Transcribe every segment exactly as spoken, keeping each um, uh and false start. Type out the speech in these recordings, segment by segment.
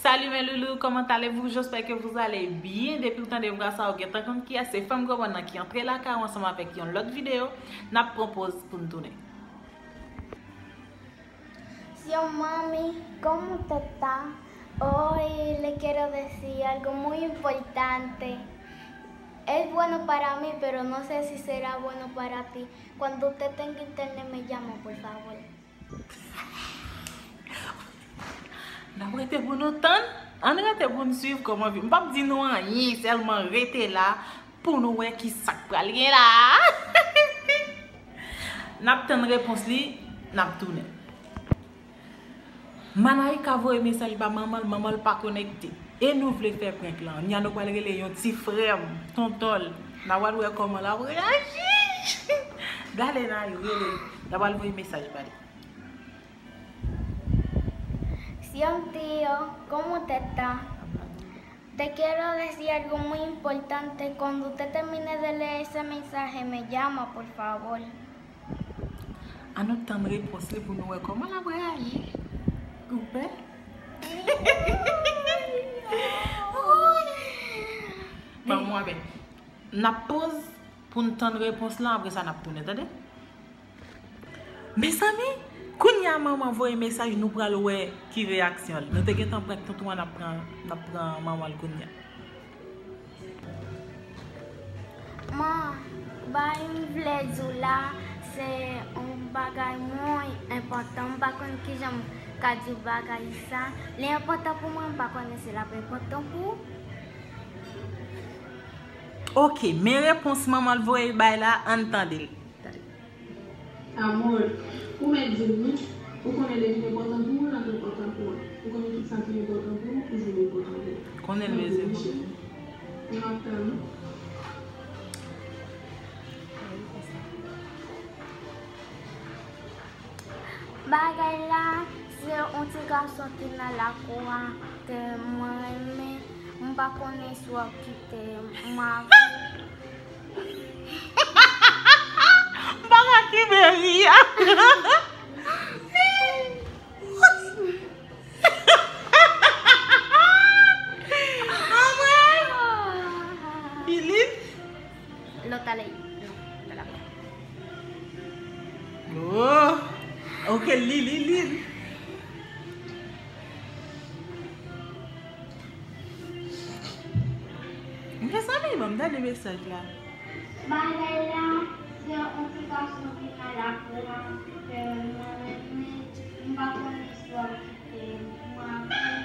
Salut mes loulous, comment allez-vous? J'espère que vous allez bien. Depi w tande vwa sa, ou gentan konn kiyès se fanm granmoun nan ki antre lakay ou ansanm avèk yon lòt videyo. N ap pran pòz pou n tounen. Sio mami, ¿cómo te está? Hoy le quiero decir algo muy importante. Es bueno para mí, pero no sé si será bueno para ti. Cuando usted tenga internet, me llama, por favor. N ap rete pou nou tann. Ann rete pou n swiv kòman vi. M p ap di nou anyen, sèlman rete la pou nou wè ki sa k pral gen la. N ap tann repons li, n ap tounen. Malaika voye mesaj ba manman l, manman l pa konekte. E nou vle fè prank lan. Nya nou pral rele yon ti frè m, tonton l. N a pral wè kòman l ap reyaji. Dale, Nayou, rele l. N a pral voye mesaj ba li. Sio tío, ¿cómo te está? Te quiero decir algo muy importante. Cuando usted termine de leer ese mensaje, me llama, por favor. Ann nou tann repons li pou nou wè kòman l ap reyaji. Ou pè? Ban mwen, ben. N ap poz pou n tann repons lan, apre sa n ap tounen, tande? Mezanmi, kounye a manman voye mesaj, nou pral wè ki reyaksyon l. Nou te gentan prank tonton an, n ap pran, n ap pran manman l kounye a. Man, bagay m vle di w la, se yon bagay mwen enpòtan. M pa konn kijan m ka di bagay sa. Li enpòtan pou mwen, m pa konnen si l ap enpòtan pou ou. Oke, men repons manman l voye bay la, ann tande l. Amor, ou mèt di m wi. Ou konnen lè li enpòtan pou ou, l ap enpòtan pou mwen. Ou konnen tout sa ki enpòtan pou ou, toujou enpòtan pou mwen. Konnen l bezwen pou mwen. Mwen ap tann ou. Bagay la, se yon ti gason ki nan lakou a, ke mwen renmen, m pa konnen si w ap kite m avè l. M pa ka kenbe ri a. Anmwey! Pilin? Lòt ale. Non, lòt ale. Oh! Ok, li, li, li. Mezanmi, ban m tande mesaj la. Bagay la, se yon ti gason ki nan lakou a, ke mwen renmen, m pa konnen si w ap kite m avè l.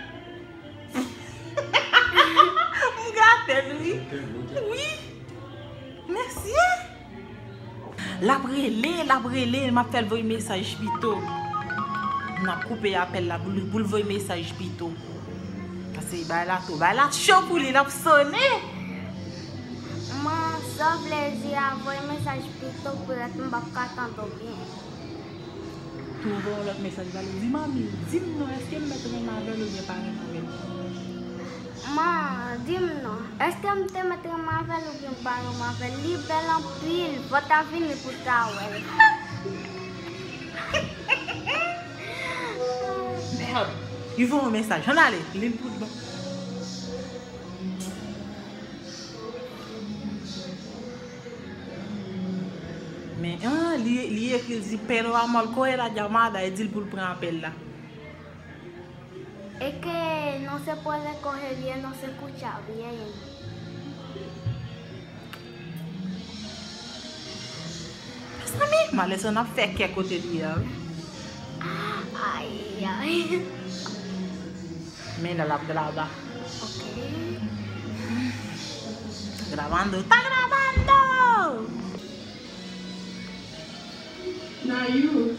M gate l, wi. Wi. Mesye. L ap rele, l ap rele, m ap fè l voye mesaj pito. N ap koupe apèl la pou l, pou l voye mesaj pito. Paske bagay la tou, bagay la cho pou li, l ap sone. Man, sa vle di a, voye mesaj pito, poutèt m p ap ka tande w byen. Tou voye yon lòt mesaj ba li, di, manmi, di m non, èske m mèt renmen avè l oubyen pa renmen avè l? Man, di m non, èske m te mèt renmen avè l oubyen m pa renmen avè l? Li bèl anpil, fò w ta vini pou w ta wè l. Mèd, li voye yon mesaj, ann ale, li l pou bon. Men, ah, li, li ekri, li di, pero amor, coge la llamada, e di l pou l pran apèl la. Es que no se puede coger bien, no se escucha bien. Mezanmi, malè sa n ap fè kè kote li a, wi. Ay, ay. Men la l ap graba. Ok. Grabando, está grabando! Nayou,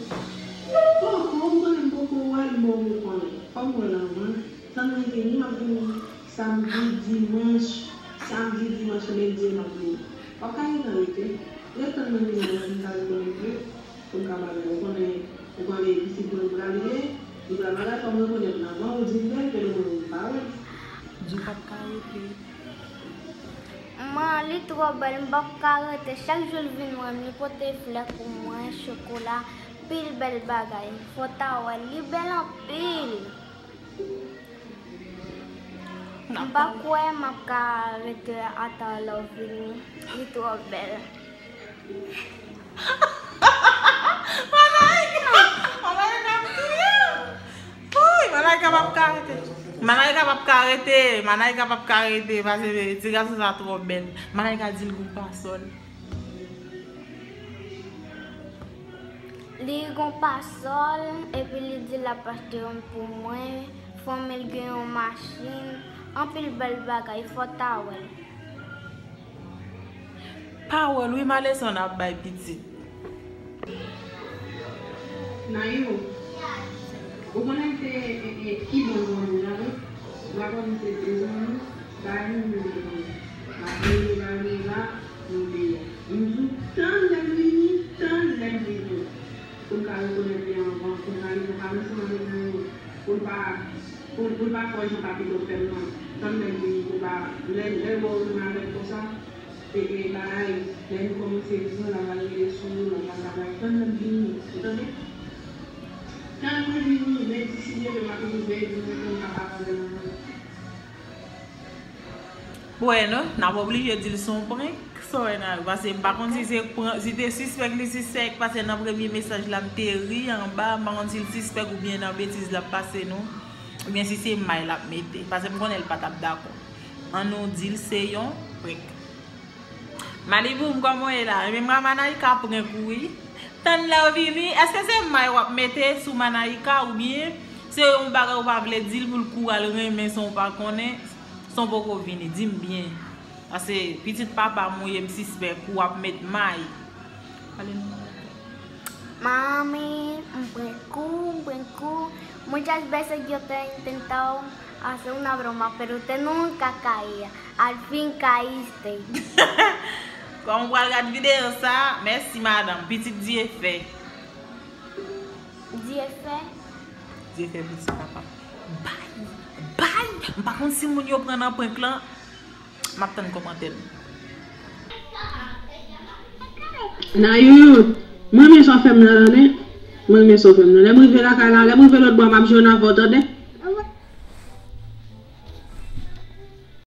oh, oh, m konnen m poko wè l, bon, m konnen. Fò m wè l anvan. Tann mwen vini, m ap vini samdi, dimanch, samdi, dimanch, lendi, m ap vini. W ap ka gentan rete. Ret tann mwen vini, mwen vin ka rekonèt li. Pou m ka pale, ou konnen, ou konnen pitit mwen pral ye, li pral bagay, fò m rekonèt l anvan ou di m bèl, ke nou mwen ou pa wè. Di w p ap ka rete. Man, li twò bèl, m p ap ka rete. Chak jou l vin wè m, li pote flè pou mwen, chokola, pil bèl bagay. Fò w ta wè l, li bèl anpil. M pa kwè m ap ka rete ata lè w vini. Li twò bèl. Malaika! Malaika ap touye m! Woy, Malaika p ap ka rete. Malaika p ap ka rete. Malaika p ap ka rete. Paske ti gason sa twò bèl. Malaika di l gon pasòl. Li gon pasòl, epi li di l ap achte youn pou mwen. Fanmi l gen yon machin. Anpil bèl bagay, fò w ta wè l. Pawòl wi, m ale san ap bay pitit. Nayou, ou konnen se ki bon zanmi la wi. M pa konn se de zanmi, bay moun de zanmi. M ap vini, m ap vini la, nou deyò. M di w, tann lè m vini, tann lè m vini. Pou m ka rekonèt li anvan, pou m ka li pou m pa ranse anvek Nayou, pou l pa, pou, pou l pa fè jan Papito fè m nan. Tann lè m vini pou pa, lè, lè l wè w vin avèk konsa, e, e, bagay, lè nou kòmanse pran, l ap al rele sou ou, l ap al bagay, tann lè m vini, ou tande? Tann mwen vini, lendi si Dye vle, m ap rive, vin mete m ka pale avè l anvan. Bueno, n ap oblije di l se yon prank, Sorena, paske m pa konn si se pran, si te sispèk li sispèk, paske nan premye mesaj la m te ri anba, m pa konn si l sispèk oubyen nan betiz l ap pase nou, oubyen si se may l ap mete, paske m konnen l pa t ap dakò. Ann nou di l se yon prank. Malibu, m kòman w ye la? Ebyen m ka Manaika prank ou wi. Tann lè w vini, èske se may w ap mete sou Manaika oubyen se yon bagay ou pa vle di l pou l kou al renmen san w pa konnen, san w poko vini? Di m byen. Paske pitit papa m ou ye, m sispèk ou ap met may. Pale m. Mami, m prank ou, m prank ou. Muchas veces yo te he intentado hacer una broma, pero usted nunca caía. Al fin caíste. Kòm ou pral gad videyo sa, mèsi madanm, pitit Dye fè. Dye fè. Dye fè pitit papa. Bay, bay, m pa konn si moun yo pran nan prank lan. M ap tann kòmantè nou. Nayou, mwen renmen sa w fè m nan, tande. Mwen renmen sa w fè m nan. Lè m rive lakay la, lè m rive lòt bò a, m ap jwe nan avè w, tande.